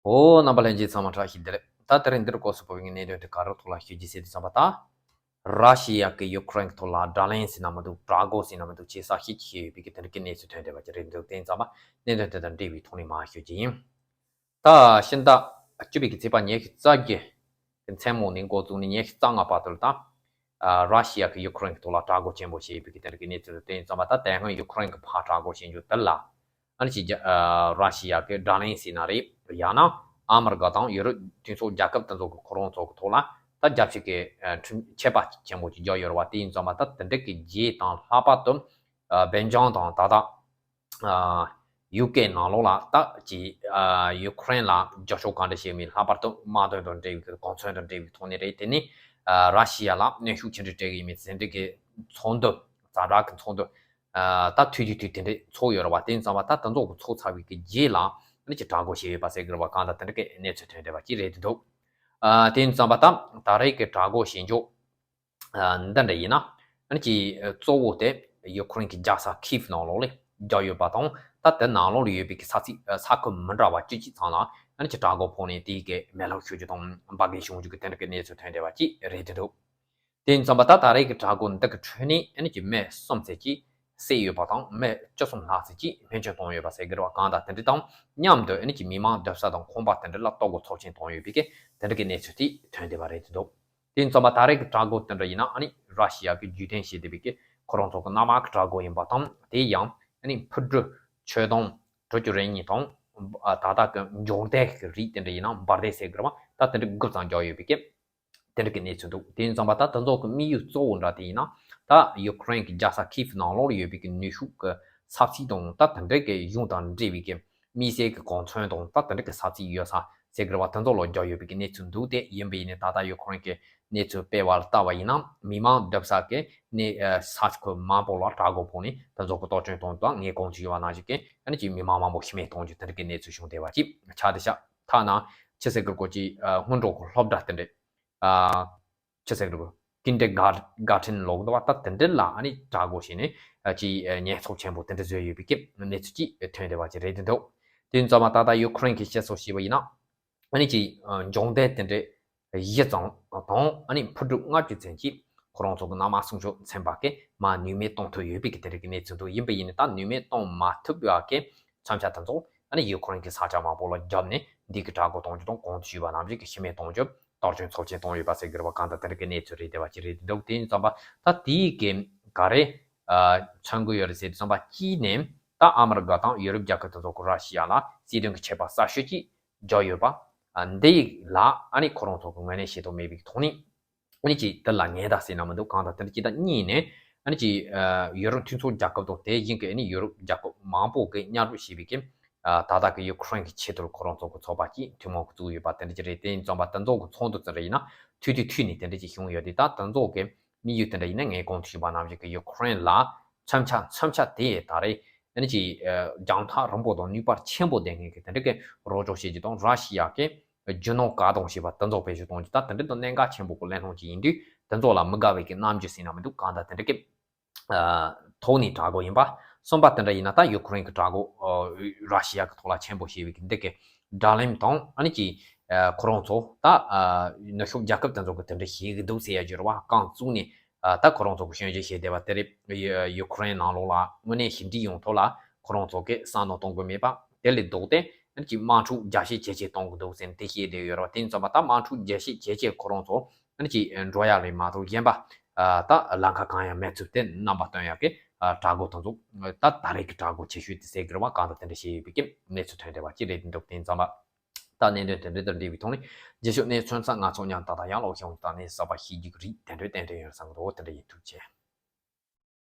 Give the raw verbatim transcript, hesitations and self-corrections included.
ཨོ། རྣམ་པ་ལྷན་རྒྱས་ཚང་མ་བཀྲ་ཤིས་བདེ་ལེགས། ད་དེ་རིང་འདིར་སྐོར་སུ་བབས་པའི་གནད་དོན་དེ་ག་རེ་ཐོག་ལ་ཤོད་རྒྱུ་ཟེར་དུས་ཙམ་པ། ད་ར་ཤི་ཡ་གི་ཡུ་ཁུ་རེན་གྱི་ཐོག་ལ་དགྲ་ལན་ཟེར་ན་མི་འདུག་དགྲ་སྒོ་ཟེར་ན་མི་འདུག་ཅེས་ས་ཤིག་ཤེས་ཡོད་པའི་གི་དེ་འདྲ་གི་གནས་ཚུལ་ཐོན་བསྡད་པ་ཅིག་རེད་འདུག་དེ་ཡིན་ཙམ་པ་གནད་དོན་དེ་དང་འབྲེལ་བའི་ཐོག་ནས་མར་ཤོད་རྒྱུ་ཡིན། ད་ཕྱི་ཟླ་བཅུ་པའི་གི་ཚེས་པ་ཉི་ཤུ་རྩ་བརྒྱད་གི་མཚན་མོ་ནས་འགོ་བཙུགས་ནས་ཉི་ཤུ་རྩ་ལྔ་བར་དུ་ལ་ད། ཨ། ར་ཤི་ཡ་གིས་ཡུ་ཁུ་རེན་གྱི་ཐོག་ལ་དགྲ་སྒོ་ཆེན་པོ་བྱས་ཡོད་པའི་གི་དེ་འདྲ་གི་གནས་ཚུལ་དེ་ཡིན་ཙམ་པ། ད་དེ་སྔོན་ཡུ་ཁུ་རེན་གྱིས་ཕར་དགྲ་སྒོ་བྱེད་རྒྱུ་དེ་ལ་ཨ་ནི་ཅིག་རྒྱ་ཨ་ར་ཤི་ཡ་གིས་དགྲ་ལན་ཟེར་ན་རེད། ཡང་ན་ཨ་མི་རི་ཀ་དང་ཡུ་རོབ་མཐུན་ཚོགས་རྒྱལ་ཁབ་དེ་ཚོ་གིས་ཁོ་རང་ཚོ་གི་ཐོག་ལ་ད་རྒྱབ་སྐྱོར་གྱི་ཨ་ཁྲིམས་ཆད་པ་ཆེན་པོ་ཅིག་བརྒྱབ་ཡོད་རེད་བ། དེ་ཡིན་ཙམ་པ་ད་དེ་འདྲ་གི་རྗེས་དང་ལྷག་པར་དུ་ཨ་སྦེལ་ཇམ་དང་ད་ལྟ་ཨ་ཡུ་ཀེ་ནང་ལོགས་ལ་ད་ཅིག་ཨ་ཡུ་ཁུ་རེན་ལ་རྒྱབ་སྐྱོར་གང་འདྲ་བྱེད་མིན། ལྷག་པར་དུ་དམག་དོན་དང་འབྲེལ་བའི་གོ་མཚོན་དང་འབྲེལ་བའི་ཐོག་ནས་རེད། དེ་ནས་ཨ་ར་ཤི་ཡ་ལ་གནོན་ཤུགས་ཅི་འདྲ་སྤྲད་གི་ཡིན་མིན་ཟེར་འདྲ་གི་ཚོགས་འདུ། ཛ་དྲག་གི་ཚོགས་འདུ་ཨ་ད་དུས་དུས་དུས་དེ་འདྲ་ཚོགས་ཡོད་རེད་བ། དེ་ཡིན་ཙམ་པ་ད་དེ་ཚོ་གི་ཚོགས་ཚར་བའི་གི་རྗེས་ལ་ཨ་ནི་ཅིག་དགྲ་སྒོ་བྱས་ཡོད་པ་ཟེར་གི་རེད་བ། གང་ལྟར་དེ་འདྲ་གི་གནས་ཚུལ་ཐོན་བསྡད་པ་ཅིག་རེད་འདུག་ཨ་དེ་ཡིན་ཙམ་པ་ད་ད་རེས་ཀྱི་དགྲ་སྒོ་བྱེད་འཇོག་ཨ་འདི་འདྲ་ཡིན་ན། ཨ་ནི་ཅིག་གཙོ་བོ་དེ་ཡུ་ཁུ་རེན་གྱི་རྒྱལ་ས་ཁིབ་ནང་ལོགས་ལ་རྒྱག་ཡོད་པ་དང་། ད་དེ་ནང་ལོགས་ལ་ཡོད་པའི་གི་ས་ཚིགས་ས་ཁུལ་མི་འདྲ་བ་བཅུ་གཅིག་ཚང་ལ་ཨ་ནི་ཅིག་དགྲ་སྒོ་ཕོག་ནས་དེའི་གི་མེ་ལྷག་ཤོར་རྒྱུ་དང་འབར་གས་བྱུང་རྒྱུ་གི་དེ་འདྲ་གི་གནས་ཚུལ་ཐོན་བསྡད་པ་ཅིག་རེད་འདུག་དེ་ཡིན་ཙམ་པ་ད་ད་རེས་ཀྱི་དགྲ་སྒོ་འདི་གི་ཁྲོད་ནས་ཨ་ནི་ཅིག་མི་གསུམ་ཙམ་ཅིག་བསད་ཡོད་པ་དང་། མི་བཅུ་གསུམ་ལྷག་ཙམ་ཅིག་རྨས་སྐྱོན་བཏང་ཡོད་པ་ཟེར་གི་རེད་བ། གང་ལྟར་དེ་འདྲ་དང་མཉམ་དུ་ཨ་ནི་ཅིག་མི་མང་སྡོད་ས་དང་ཁང་པ་དེ་འདྲ་ལ་གཏོར་རྒོལ་ཚབས་ཆེན་བཏང་ཡོད་པའི་གི་དེ་འདྲ་གི་གནས་ཚུལ་དེ་ཐོན་བསྡད་པ་རེད་འདུག་དེ་ཡིན་ཙམ་པ་ད་རེས་ཀྱི་དགྲ་སྒོ་དེ་འདྲ་ཡིན་ན་ཨ་ནི་ར་ཤི་ཡ་གིས་རྒྱུན་གཏན་བྱས་བསྡད་པའི་གི་ཁོ་རང་ཚོ་གི་གནམ་དམག་གི་དགྲ་སྒོ་ཡིན་པ་དང་། དེ་ཡང་ཨ་ནི་འཕུར་གྲུ་ཆོད་སྡོམ་དྲུག་ཅུ་རེ་གཉིས་དང་། ཨ་ད་ལྟ་གི་འབྱུང་ལྡན་གྱི་རིགས་དེ་འདྲ་ཡིན་ན་འབར་མདེལ་ཟེར་གི་རེད་བ། ད་དེ་འདྲ་དགུ་ཙམ་རྒྱག་ཡོད་པའི་གི་དེ་འདྲ་གི་གནས་ཚུལ་འདུག་དེ་ཡིན་ཙམ་པ་ད་དེ་ཚོ་གི་དམིགས་ཡུལ་གཙོ་བོ་འདྲ་དེ་ཡིན་ན། ད་ཡུ་ཁུ་རེན་གྱི་རྒྱལ་ས་ཁིབ་ནང་ལོགས་ལ་ཡོད་པའི་གི་ནུས་ཤུགས་ཀྱི་ས་ཚིགས་དང་། ད་དེ་འདྲ་གི་གཞུང་དང་འབྲེལ་བའི་གི་དམིགས་བསལ་གྱི་གོ་མཚོན་དང་། ད་དེ་འདྲ་གི་ས་ཚིགས་ཡོད་ས་ཟེར་གི་རེད་བ། དེ་ཚོ་ལ་རྒྱག་ཡོད་པའི་གི་གནས་ཚུལ་འདུག་དེ་ཡིན་པ་ཡིན་ནའི་ད་ལྟ་ཡུ་ཁུ་རེན་གྱི་གནས་ཚུལ་སྤེལ་བ་ལ་ལྟ་བ་ཡིན་ན། མི་མང་སྡོད་ས་གི་ནས་ས་ཁུལ་མང་པོ་ལ་དགྲ་སྒོ་ཕོག་ནས་དེ་ཚོ་གི་གཏོར་སྐྱོན་གཏོང་དང་། ངས་གོང་དུ་ཞུས་པ་ནང་བཞིན་གི་ཨ་ནི་ཅིག་མི་མང་མང་པོ་ཤི་རྨས་གཏོང་རྒྱུ་དེ་འདྲ་གི་གནས་ཚུལ་བྱུང་བསྡད་པ་ཅིག་ཆགས་བསྡད་ཤག་ཐ་ན་ཆི་ཟེར་གི་རེད་གོ། ཅིག་སྔོན་འགྲོ་གི་སློབ་གྲྭ་དེ་འདྲ། ཨ་ཆི་ཟེར་གི་རེད་གོ། ཀིན་ཌར་གྷར་ཊན་ལབ་འདུག་བ། ད་དེ་འདྲ་ལ་ཨ་ནི་དགྲ་སྒོ་བྱས་ནས་ཨ་ཅིག་ཉེན་ཚབས་ཆེན་པོ་དེ་འདྲ་བཟོས་ཡོད་པའི་གི་གནས་ཚུལ་ཅིག་ཐོན་བསྡད་པ་ཅིག་རེད་འདུག་དེ་ཡིན་ཙམ་པ་ད་ལྟ་ཡུ་ཁུ་རེན་གྱི་སྤྱི་ཚོགས་ཞེས་པ་ཡིན་ན། ཨ་ནི་ཅིག་ཨ་འབྱུང་ལྡན་དེ་འདྲའི་བཞི་ཙམ་དང་། ཨ་ནི་འཕུར་གྲུ་ལྔ་བཅུ་ཙམ་ཅིག་ཁོ་རང་ཚོ་གི་གནམ་དམག་སྲུང་སྐྱོབ་ཚན་པ་གིས་མར་ནུས་མེད་གཏོང་ཐུབ་ཡོད་པའི་གི་དེ་འདྲ་གི་གནས་ཚུལ་འདུག་ཡིན་པ་ཡིན་ནའི་ད་ནུས་མེད་གཏོང་མ་ཐུབ་པའི་གི་མཚོན་ཆ་དེ་ཚོ་ཨ་ནི་ཡུ་ཁུ་རེན་གྱི་ས་ཆ་མང་པོ་ལ་བརྒྱབ་ནས་འདི་གི་དགྲ་སྒོ་གཏོང་རྒྱུ་དང་། གོང་དུ་ཞུས་པ་ནང་བཞིན་གི་ཤི་རྨས་གཏོང་རྒྱུ། གཏོར་སྐྱོན་ཚབས་ཆེན་བཏང་ཡོད་པ་ཟེར་གི་རེད་བ། གང་ལྟར་དེ་འདྲ་གི་གནས་ཚུལ་རེད་བསྡད་པ་ཅིག་རེད་འདུག་དེ་ཡིན་ཙམ་པ་ད་དེའི་གི་ག་རེ་ཨ་མཚོན་གི་ཡོད་རེད་ཟེར་དུས་ཙམ་པ། གཅིག་ནས་ད་ཨ་མི་རི་ཀ་དང་ཡུ་རོབ་རྒྱལ་ཁབ་དེ་ཚོ་གིས་ར་ཤི་ཡ་ལ་རྩིས་དོན་གྱི་ཆད་པ་གསར་ཤོས་ཅིག་བརྒྱབ་ཡོད་པ། ཨ་འདི་ལ་ཨ་ནི་ཁོ་རང་ཚོ་གིས་ངོས་ལེན་བྱེད་ཐུབ་མེད་པའི་ཐོག་ནས། ཨ་ནི་ཅིག་དེ་ལ་ཉེན་བརྡ་ཟེར་ན་མི་འདུག་གང་ལྟར་དེ་འདྲ་ཅིག་དང་། གཉིས་ནས་ཨ་ནི་ཅིག་ཨ་ཡུ་རོབ་མཐུན་ཚོགས་རྒྱལ་ཁབ་དང་དེ་བཞིན་གྱི་ཨ་ནི་ཡུ་རོབ་རྒྱལ་ཁབ་མང་པོ་གིས་མཉམ་རུབ་བྱས་པའི་གི་ཨ་ད་ལྟ་གི་ཡུ་ཁུ་རེན་གྱི་ཆེས་མཐོའི་ཁོ་རང་ཚོ་གི་ཚོགས་པ་ཅིག་ཐུན་མོང་གི་བཙུགས་ཡོད་པ་དེ་འདྲ་ཅིག་རེད། དེ་ཡིན་ཙམ་པ་དེ་ཚོ་གི་ཚོགས་འདུ་ཙམ་རེ་ཡིན་ན་མཐུད་མཐུད་མཐུད་ནས་དེ་འདྲ་ཅིག་བྱུང་ཡོད་དེ། ད་དེ་ཚོ་གི་དམིགས་ཡུལ་དེ་འདྲ་ཡིན་ན། ངས་གོང་དུ་ཞུས་པ་ནང་བཞིན་གི་ཡུ་ཁུ་རེན་ལ་མཚོན་ཆ་མཚོན་ཆ་དེ་ད་རེས་ཨ་ནི་ཅིག་ཨ་རྒྱང་ཐག་རིང་པོ་དང་ནུས་པ་ཆེན་པོ་ལྡན་མཁན་གྱི་དེ་འདྲ་གི་རོགས་སྐྱོར་བྱེད་རྒྱུ་དང་། ར་ཤི་ཡ་གི་རྒྱུ་ནོར་བཀག་སྡོམ་བྱས་པ་དེ་ཚོ་བེད་སྤྱོད་གཏོང་རྒྱུ། ད་དེ་འདྲ་དང་གནད་འགག་ཆེན་པོ་གི་གླེང་སློང་ཅིག་ཡིན་དུས། དེ་ཚོ་ལ་མི་དགའ་བའི་གི་རྣམ་འགྱུར་ཟེར་ན་མི་འདུག་གང་ལྟར་དེ་འདྲ་གི་ཨ་ཐོག་ནས་དྲག་པོ་ཡིན་པ། གསུམ་པ་དེ་འདྲ་ཡིན་ན། ད་ཡུ་ཁུ་རེན་གྱི་དྲག་པོ་ཨ་ར་ཤི་ཡ་གི་ཐོག་ལ་ཆེན་པོ་བྱས་པའི་གི་འདི་གི་དྲག་ལན་དང་། ཨ་ནི་ཅིག་ཨ་ཁོ་རང་ཚོ་ད་ཨ་ནུབ་ཕྱོགས་རྒྱལ་ཁབ་དེ་ཚོ་གིས་དེ་འདྲ་བྱེད་གི་འདུག་ཟེར་ཡ་ཅིག་རེད་བ། རྐང་བཙུགས་ནས་ཨ་ད་ཁོ་རང་ཚོ་གིས་སྐྱོན་བརྗོད་བྱས་བསྡད་པ་དེ་རེད། ཡུ་ཡུ་ཁུ་རེན་ནང་ལོགས་ལ་དངོས་གནས་ཞི་འགྲིག་ཡོང་ཐབས་ལ་ཁོ་རང་ཚོ་གིས་བསམ་བློ་གཏོང་གི་མེད་པ། དེ་ལས་ལྡོག་སྟེ་ཨ་ནི་ཅིག་དམག་འཁྲུག་རྒྱ་ཆེ་ཇེ་ཆེ་གཏོང་གི་འདུག་ཟེར་ནས་དེ་བཤད་བསྡད་ཡོད་རེད་བ། དེ་ཡིན་ཙམ་པ་ད་དམག་འཁྲུག་རྒྱ་ཆེ་ཇེ་ཆེ་ཁོ་རང་ཚོ་ཨ་ནི་ཅིག་འགྲོ་ཡ་རེད་མ་གཏོགས། གཞན་པ་ཨ་ད་ལམ་ཁ་གང་ཡང་མེད་ཚུལ་དེ་རྣམ་པ་སྟོན་ཡག་གི་ཨ་དྲག་པོ་དེ་ཚོ་ད་ད་རེས་ཀྱི་དྲག་པོ་ཆེ་ཤོས་དེ་ཟེར་གི་རེད་བ། གང་ལྟར་དེ་འདྲ་བཤད་ཡོད་པའི་གི་གནས་ཚུལ་ཐོན་བསྡད་པ་ཅིག་རེད་འདུག་དེ་ཡིན་ཙམ་པ་ད་གནད་དོན་དེ་འདྲ་དང་འབྲེལ་བའི་ཐོག་ནས་རྗེས་ཕྱོགས་གནས་ཚུལ་ཚང་ང་ཚོ་མཉམ་དུ་ད་ཡང་ལོག་ཤོང་། ད་ནས་གསར་པ་ཤེས་རྒྱུ་གི་རིགས་དེ་འདྲ་ཏན་ཏན་ཡོད་བསམ་གི་འདུག་དེ་འདྲ་ཡིན། ཐུགས་རྗེ་ཆེ།